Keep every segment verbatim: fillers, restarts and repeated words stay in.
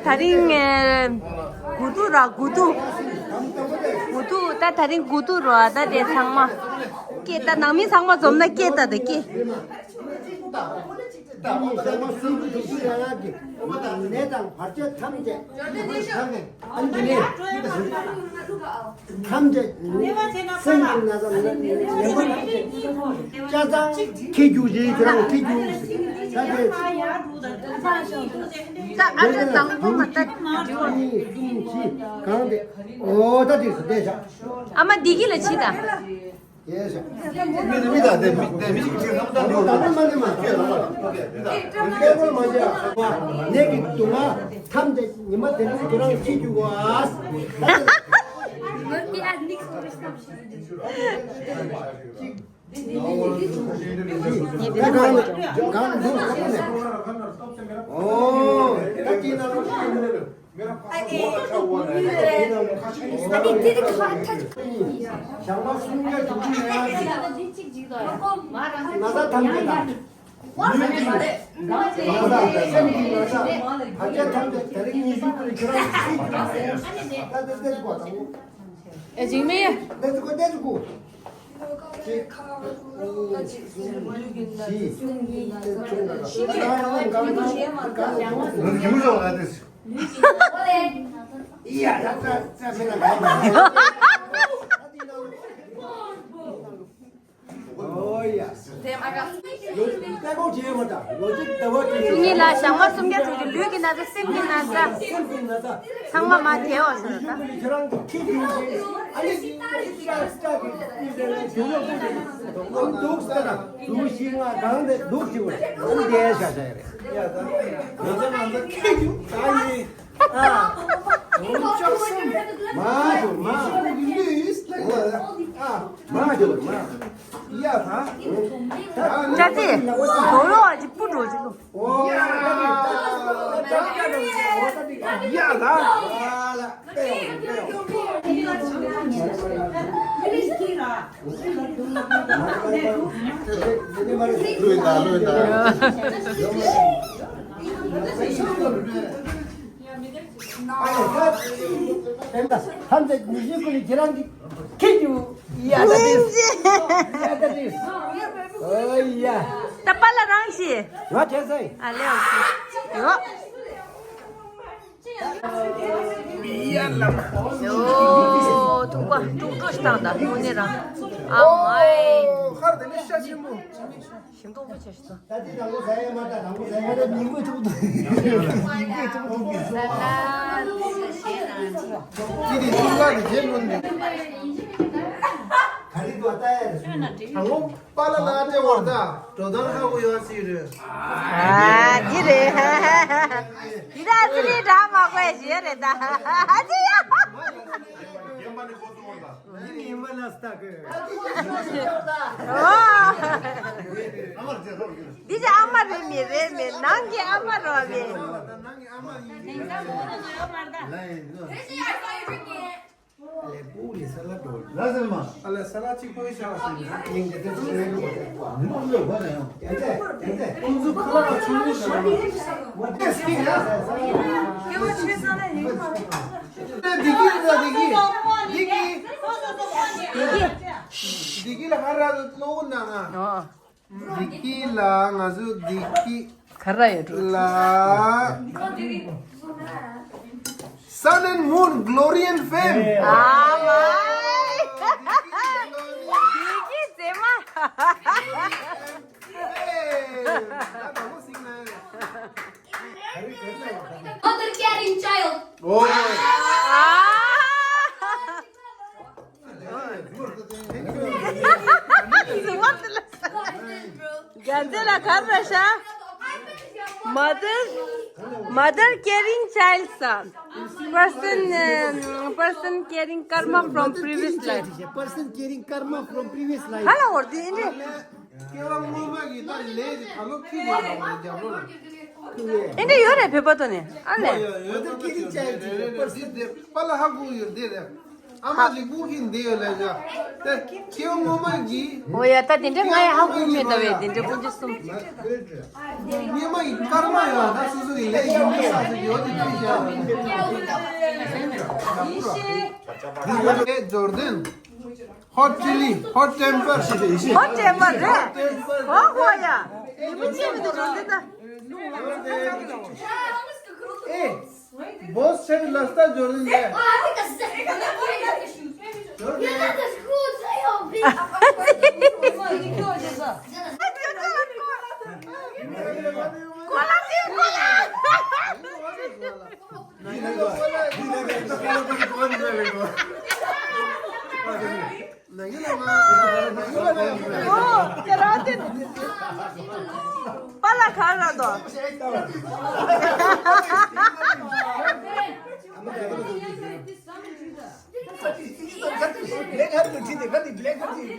ད་རིང་ཨེ། དགུ་ཐུག་ར་དགུ་ཐུག་དགུ་ཐུག་ད་ད་རིང་དགུ་ཐུག་ར་ད་དེ་ཚང་མ། སྐད་ད་ནང་མི་ཚང་མ་འཛོམས་ན་སྐད་ད་དེ་སྐད། ནད་དང་བར་ཆད་ཐམས་ཅད། ཨ་ནི་དེ་ནས། ཐམས་ཅད་སེམས་ཀྱི་ན་ཚ་ན་ནད་པ་ཐམས་ཅད་ཆ་ཚང་ཁྱེར་རྒྱུག་ཅིག་ཁྱེད་རང་ཁྱེར་རྒྱུག་ད་དེ་ད་ཨ་ཅག་དང་པོ་མ་ལྟ། གཉིས་གསུམ་བཞི་གང་དེ། ཨོ་ད་དེ་སུ་བསྡད་བཞག་ཨ་མ་འདི་གི་ལ་ཕྱི་ད། དེ་བཞག་མི་དེ་མི་དང་དེ་མི་དེ་མི་ཞིག་ཁྱེད་རང་ད་ལོ་ད་ལོ་མ་ནི་མ་ཁྱེད་རང་ལ་ཁྱེད་རང་ལ་མ་བྱ་ནད་ཀྱི་སྡུག་བསྔལ། ཐམས་ཅད་ཉི་མ་དེ་རིང་ཁྱེད་རང་ཤི་འགྱུར་བ། ཉི་མ་གང་གང་འདུག་ཟེར་ནས། ཨོ། ད་ཅི་ན་རོ། ཞག་མ་སུམ་བརྒྱ་དྲུག་ཅུ་ཡན་ལ་ན་ཚ་ཐམས་ཅད་དང་། ལུས་ཀྱི་ན་ཚ། སེམས་ཀྱི་ན་ཚ། བར་ཆད་ཐམས་ཅད་དེ་རིང་ཉི་ཤུ་ཀུན་ཁྱེད་རང་ཤི་འགྱུར་བ། ད་ལྟ་ལྟ་དགོས་དང་། ཨེ་འཇིགས་མེད། ལྟ་དགོས་ལྟ་དགོས། གཅིག་གཉིས། གསུམ། བཞི། ལུས་ཀྱི་ན་ཚ། ལུས་ཀྱི་ན་ཚ། ཡ་ཡ་ཙ་ཙ་ཙ་ཙ། ཨོ་ཡ། ལོ་རྒྱུས་ལྟ་གོ་བྱེད་མ་ད། ལོ་རྒྱུས་ལྟ་བ་དེ། ཉིད་ལ་ཞག་མ་སུམ་བརྒྱ་དྲུག་ཅུ། ལུས་ཀྱི་ན་ཚ། སེམས་ཀྱི་ན་ཚ། སེམས་ཀྱི་ན་ཚ། ཚང་མ་མ་དེ་འོ་ཟེར་ད། ཁྱེད་རང་གི་ཁྱི་རྒྱུག་གི། ཨ་ནི་ཅི་ཅག་ཅག་གི་ཅི་ཟེར་ན་ཅུང་ཡོད་པོ་དེ། འདུག་ཟེར་ན་འདུག་ཤིང་ང་གང་དེ་འདུག་ཅིག་བ། ཨ་ནི་དེ་ཤ་ཤ་རེད། ཡ་ད། ང་ཚ་ང་ཚ་ཁྱི་རྒྱུག་ད་ཡིན། ཨ། འོ་ཅོག་སེམས། མ་ཞོག་མ། ཨ། མ་ཞོག་མ། ཡ་ད། ད་ཅི། དོ་ཡོ་ཨ་ཅི་པུ་འགྲོ་ཅི་ལོ། ཨོ། ཡ་ད། ལུས་ད་ལུས་ད། ཐམས་ཅད་ཉི་ཤུ་ཀུན་ནས་ཁྱེད་རང་གི་ཁྱི་རྒྱུག་ཡ་ད་དེ། ཡ་ད་དེ། ཨོ་ཡ། ད་པཱ་ལགས་རང་ཞིག་ང་བྲེལ་སོང་། ཨ་ལེ་ཨོ་ཡོ། ཡོ། ཐུག་པ་དཀྲུག་དཀྲུག་བཏང་ད་དངོས་གནས་རང་། ཨ་མའི། ཧར་དེ་ནི་ཤ་ཆེན་པོ། ཞིམ་མདོག་པོ་ཆེ་ཞིག་ད། ད་དེ་དང་པོ་ཟ་ཡ་མ་ད་དང་པོ་ཟ་ཡ་ད་མི་མགོ་ཐུག་ཐུག་མི་མགོ་ཐུག་ཐུག་གི། ཅི་དེ་ཅི་ལ་དེ་རྗེས་ལོན་ནས། ག་རེ་འདུག་ལྟ་ཡ་རེད། དང་པོ་པཱ་ལགས་ལ་སྤྲད་བར་ད་འགྲོ་སྟངས་ཧ་གོ་ཡོད་ཟེར་རེད། ཨ་འདི་རེད། འདི་ད་ཨ་ཙི་རེད་འདྲ་མ་གོ་ཡ་ཞིག་རེད་ད། ཨ་ཙི་ཡ། འདི་ཡིན་པ་ལ་སྟག་གི། འོ། འདི་ཅི་ཨ་མ་རེད་མི་རེད་མི་ནང་གི་ཨ་མ་རོ་མི། ལས་པུ་ལས་ས་ལ་འགྲོ། ལ་ཟེར་མ། ཨ་ལས་ས་ལ་གཅིག་པོའི་ཤ་ལ་ཟེར་ནས་སྙིང་རྗེ་དེ་ཚོ་ངས་ལུག་པ་དེ་ཀོ་ཨ། མི་ལུག་པ་ལ་ཡང་། དེ་དེ་དེ་དེ། ཁོང་ཚོ་ཁ་ལག་ཆུང་ངུ་ཞིག་ལ། མ་དེ་སྐྱིད་ཡ། སྐྱེ་བོ་ཆོས་བཟང་ན་ཡིན་མ་རེད། འདི་གི་རེད་ད་འདི་གི། འདི་གི། འདི་གི། འདི་གི་ལ་ཧ་ར་གློ་བོ་ན་ང་། འདི་གི་ལ་ང་ཚོ་འདི་གི་ག་ར་ཡོད་འགྲོ་ལ། Sun and moon, glory and fame. ཨ་མ། འདི་གི་ཟེར་མ། Hey, ད་དང་པོ་སིང་ན། Mother carrying child. Oh. ཨ། རྒྱ་མཚོ་ལ་གར་ར་ཤ། Mother, mother carrying child, sir. Person, um, person carrying karma from previous life. Person carrying karma from previous life. ཧ་ལ་འོར་དུ་ཨིན་རེད། སྐྱེ་བ་སྔོན་མ་གི་ད་ལས་ཀྱི་ད་ལོ་ཁྱི་ཡོད་པ་རེད་རྒྱབ་ལོ་ལ། ཨིན་རེད་ཡོད་རེད་བོད་པ་ཏོ་ནས་ཨ་ལས། Mother carrying child. འདི་འདི་པཱ་ལགས་ཧ་གོ་ཡོད་འདི་རེད། ཨ་མ་ལིག་པུ་གི་འདི་ཡོད་ལས་ཀྱང་། དེ་ཁྱེའུ་ངོ་མ་གི། འོ་ཡ། ད་དེ་འདྲ་ང་ཡང་ཧ་གོ་མེད་ད་བས། དེ་འདྲ་ཀུན་གྱི་གསུམ། སྙེ་མ་ཡི་སྐར་མ་ཡོད་ད། སོ་སོ་གི་ལས་ཡིན་མི་ས་སོ་ཡོད་དེ་ཁྱེད་ཤ། འདི་ཡོད་དེ་ཇོར་ཌན། Hot chili, hot temper. Hot temper རེད། ཧོ་ཧོ་ཡ། ལིག་པུ་ཅི་མི་འདུག་ཇོར་ཌན་ད། ཨེ། Boss said last time Jordan there.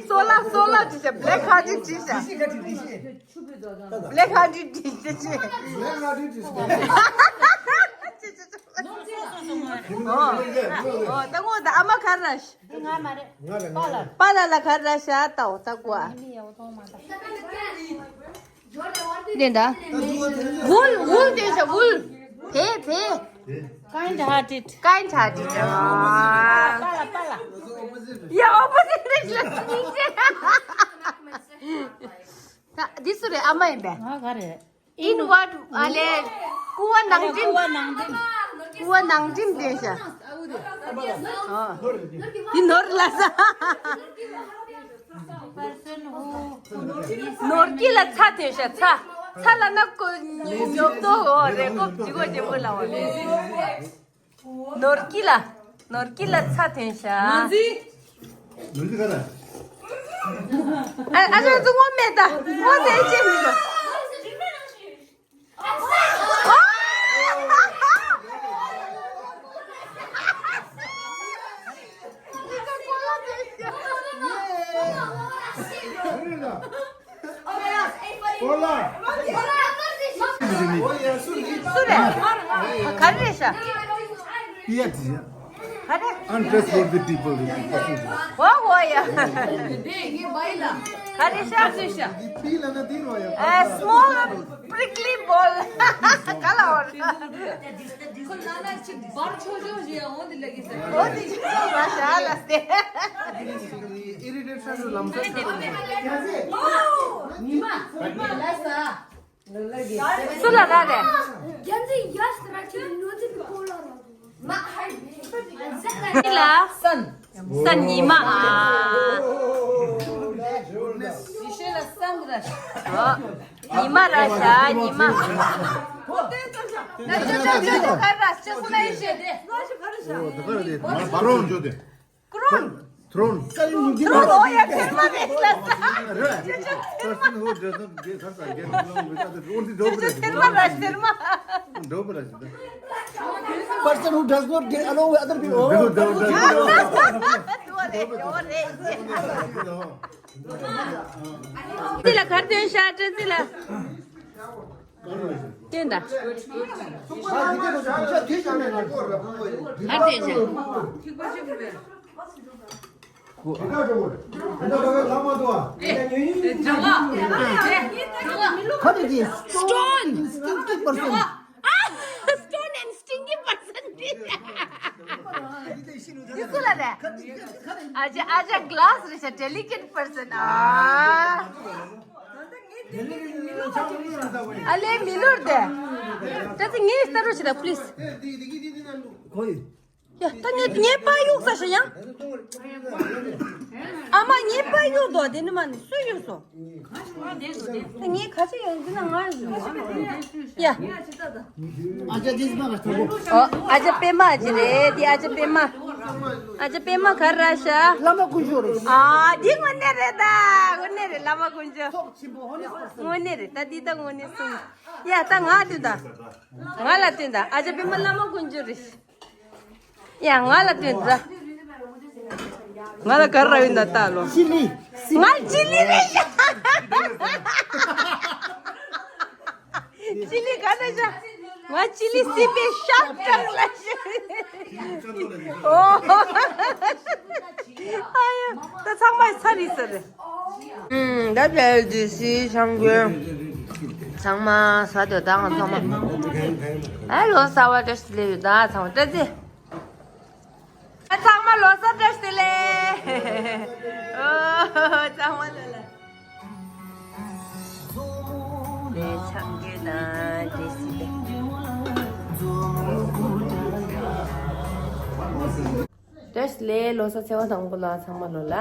སོ་ལ་སོ་ལ་ཅི་བྱ། Black Heart ཅི་བྱ། Black Heart ཅི་བྱ། ཨོ། ཨོ། ད་ངོ་ད་ཨ་མ་ག་རེ་ར་ཤ། ང་མ་རེད། པཱ་ལགས། པཱ་ལགས་ལ་ག་རེ་ར་ཤ་ལྟ་འོ་ད་གོ་ཨ། དེ་འདྲ། Wool, wool དེ་ཤ་wool། བེ་བེ། Kind hearted. Kind hearted. པཱ་ལགས། པཱ་ལགས། ཡ། opposite རེད་ལ་སྙིང་རྗེ། ད་འདི་སུ་རེད། ཨ་མ་ཡིན་པས། ང་ག་རེད། In what? ཨ་ལས། ཀུ་བ་ནང་འགྲིམ། ཀུ་བ་ནང་འགྲིམ། ཀུ་བ་ནང་འགྲིམ་དེ་ཤ། ཨོ། འདི་ནོར་ལ་ས། Person who ནོར་གྱི་ལ་ཚ་དེ་ཤ་ཚ། ཚ་ལ་ན་ཀོ་ཉོབ་ཏོ་འོ་རེ་ཀོ་ཇི་གོ་ཇི་མོ་ལ་འོ་རེ། ནོར་གྱི་ལ། ནོར་གྱི་ལ་ཚ་དོན་ཤ། ནོར་གྱི་ག་ལ། ཨ་ཨ་ཅག་ཚོ་ངོ་མེད་ད། ངོ་ཟེར་ཅེས་མི་འདུག་སུ་རེད། ག་རེ་རེད་ཤག་ག་རེ། Untrustworthy people will be talking to you. ཝ་ཝ་ཡ། ག་རེ་ཤག་ག་རེ་ཤག A small prickly ball. ག་ལ་འོར། ཁོ་ན་ན་ཅིག་འབར་ཆོག་ཆོག་ཞིག་ཡང་འོ་འདི་ལ་གི་ཟེར། འོ་འདི་ཅིག་ལ་ཤ་ལ་སྟེ། Irritation ལམ་སང་ཉི་མ་ཉི་མ་ལ་ས། སུ་ལ་རག་རེད། རྒྱན་འཛིན་ཡ་ཤི་ར་ཁྱི་ནོར་འཛིན་གྱི་སྐོར་ལ་རག་ལ། སན། སན་ཉི་མ་ཨ། ཡེ་ཤེས་ལ་སན་ར། ཉི་མ་ར་ཤ་ཉི་མ། ཁྲོན། ཁྲོན། ཁྲོན། ཨོ་ཡ་ཚེར་མ་རེད་ལ། རེད། Person who does not get hurt or get along with other people only ཚེར་མ་ར་ཚེར་མ། འགྲོ་བ་ར་ཞིག Person who does not get along with other people. འགྲོ་འགྲོ་འགྲོ་འགྲོ། འདི་ལ་གར་དོན་ཤ་སྤྲད་འདི་ལ། སྟོན་ད། ཨ་དེ་ཆ། Stone. Stone and stinky person. དེ་སུ་ལ་རེད། ཨ་ཅག་ཨ་ཅག་glass རེད་ཤག delicate person. ཨ་ལས་མི་ལུར་དེ། ད་ཚེ་ངའི་ལྟ་རོགས་བྱེད་ད་please. ཡ་ད་ངས་ངའི་པར་གཡུག་ས་ཤ་ཡང་། ཨ་མ་ངའི་པར་གཡུག་དོ་དེ་ནི་མ་ནི་སུས་གཡུག་སོང་། ད་ངས་ག་ཚོད་ཡོང་འདི་ན་ང་ཡོང་། ཡ། ཨ་ཅག་པད་མ་ཅི་རེད་འདི། ཨ་ཅག་པད་མ། ཨ་ཅག་པད་མ་ག་རེ་ར་ཤག་བླ་མ་དཀོན་མཆོག་རེད། ཨ་འདི་དངོས་གནས་རེད་ད། དངོས་གནས་རེད། བླ་མ་དཀོན་མཆོག་དངོས་གནས་རེད་ད། འདི་ད་དངོས་གནས་གསུངས། ཡ་ད་ང་སྟོན་ད། ང་ལ་སྟོན་ད། ཨ་ཅག་པད་མ་བླ་མ་དཀོན་མཆོག་རེད། ཡ་ང་ལ་སྟོན་ད། ང་ལ་ག་རེ་རག་ཡོད་ན་ལྟ་ལོ། ཅི་ལི། ང་ཅི་ལི་རེད་ཤག་ཅི་ལི་ག་ན་ཤག་ང་ཅི་ལི་སི་པའི་ཤག་ཀྲང་ལ་ཤག་ཨོ། ཚང་མ་ས་རི་ས་རི། ཨུམ། ད་བལ་དུ་སི་ཤང་གོན། ཚང་མ་ས་དོ་དང་ཚང་མ། ཨ་ལོ་ས་བ་བཀྲ་ཤིས་ལེ་ཡོད་ད་ཚང་མ་བཀྲ་ཤིས། ཨ་ཚང་མ་ལོ་གསར་བཀྲ་ཤིས་བདེ་ལེགས། ཨོ་ཚང་མ་ལོ་ལ། ལས་ཚང་གི་ན་བཀྲ་ཤིས་བདེ་ལེགས། བཀྲ་ཤིས་བདེ་ལེགས། ལོ་གསར་ཚེས་པ་དང་པོ་ལ་ཚང་མ་ལོ་ལ།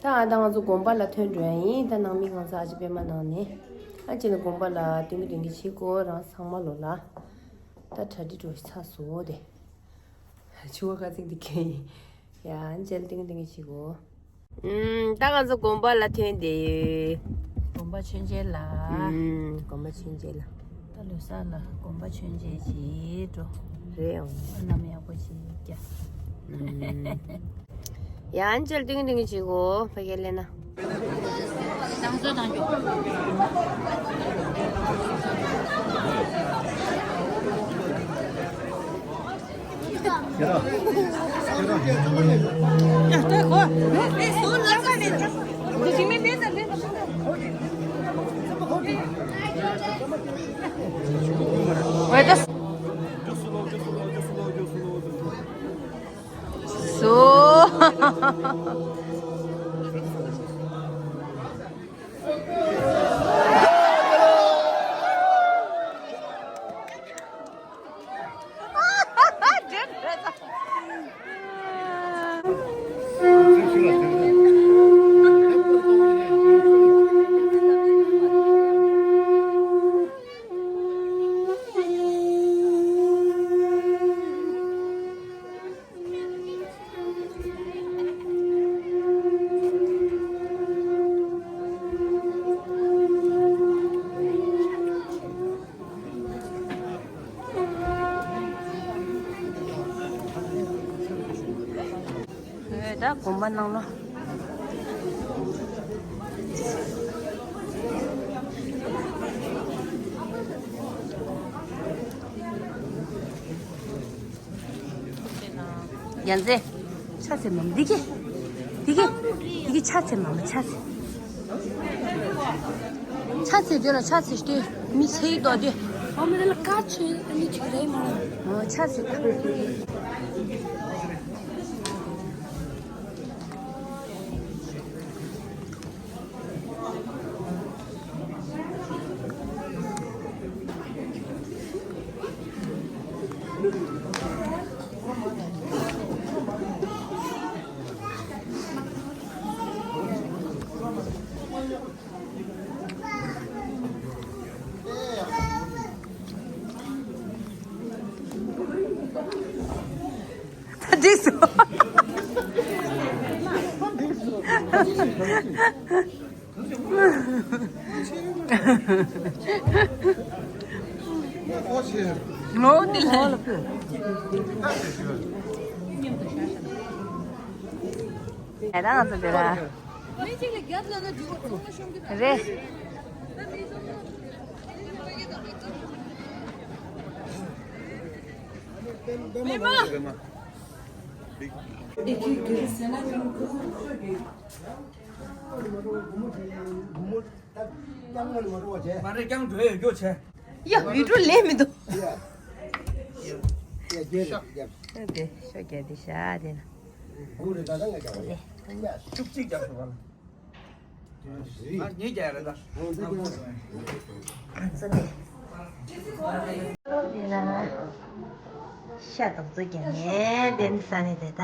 ད་ཨ་ད་ང་ཚོ་དགོན་པ་ལ་ཐོན་འགྲོ་ཡ་ཡིན། ད་ནང་མི་གང་ས་ཨ་ཅེ་པད་མ་ནང་ནས། ཨ་ཅེ་ནི་དགོན་པ་ལ་དེང་གི་དེང་གི་ཕྱི་སྐོར་རང་ཚང་མ་ལོ་ལ། ད་གྲ་སྒྲིག་འགྲོ་ཚར་སོང་དེ། ཆུ་བ་ཁ་ཚིག་འདི་ཁེ། ཡ་འཇལ་ཏིང་ཏིང་ཞིག་གོ། ཨུམ། ད་ང་ཚོ་དགོན་པ་ལ་ཐོན་ཏེ་ཡོད། དགོན་པ་མཆོད་མཇལ་ལ། ཨུམ། དགོན་པ་མཆོད་མཇལ་ལ། ད་ལོ་གསར་ལ་དགོན་པ་མཆོད་མཇལ་བྱེད་འགྲོ། རེད་ཨང་། ཨ་ནམ་ཡག་པོ་བྱེད་རྒྱ། ཨུམ། ཡ་འཇལ་ཏིང་ཏིང་ཞིག་གོ། ཕ་གི་ལེ་ན། སོ། ད་དགོན་པ་ནང་ལ། རྒྱལ་མཚན། ཕྱག་འཚལ་མམ་འདི་གི། འདི་གི། འདི་གི་ཕྱག་འཚལ་མམ་ཕྱག་འཚལ། ཕྱག་འཚལ་དེ་ལ་ཕྱག་འཚལ་སྟེ་མི་ཚེ་ཡི་དོ་དེ། ཨ་མ་རེ་ལ་ཀ་ཆེ་ཨ་ནི་ཆེ་རེད་མ། ཨོ་ཕྱག་འཚལ་ད། འགྲིག་སོང་། ངོ་བོ་དེ་ལ། ད་ང་ཚོ་འདི་ལ། རེད། མ་རེད་ཀྱང་འགྲོ་ཡོད་རྒྱུ་བྱས། ཡ་བི་ཀྲུ་ལེན་མི་འདུག་ཡ་ཡ་རྒྱལ་རེད་རྒྱལ། དེ་ཤོ་རྒྱལ་དེ་ཤ་དེ་ན། དགུ་རེད་ད་ལྟ་ང་རྒྱལ་བ་རེད། བཅུ་གཅིག་རྒྱབ་སོང་བ་ལ། ང་གཉིས་རྒྱལ་རེད་ད། ས་དེ། དེ་ན། ཤ་དོག་ཙི་རྒྱལ་ནས་དེ་ནི་ས་ནས་དེ་ད།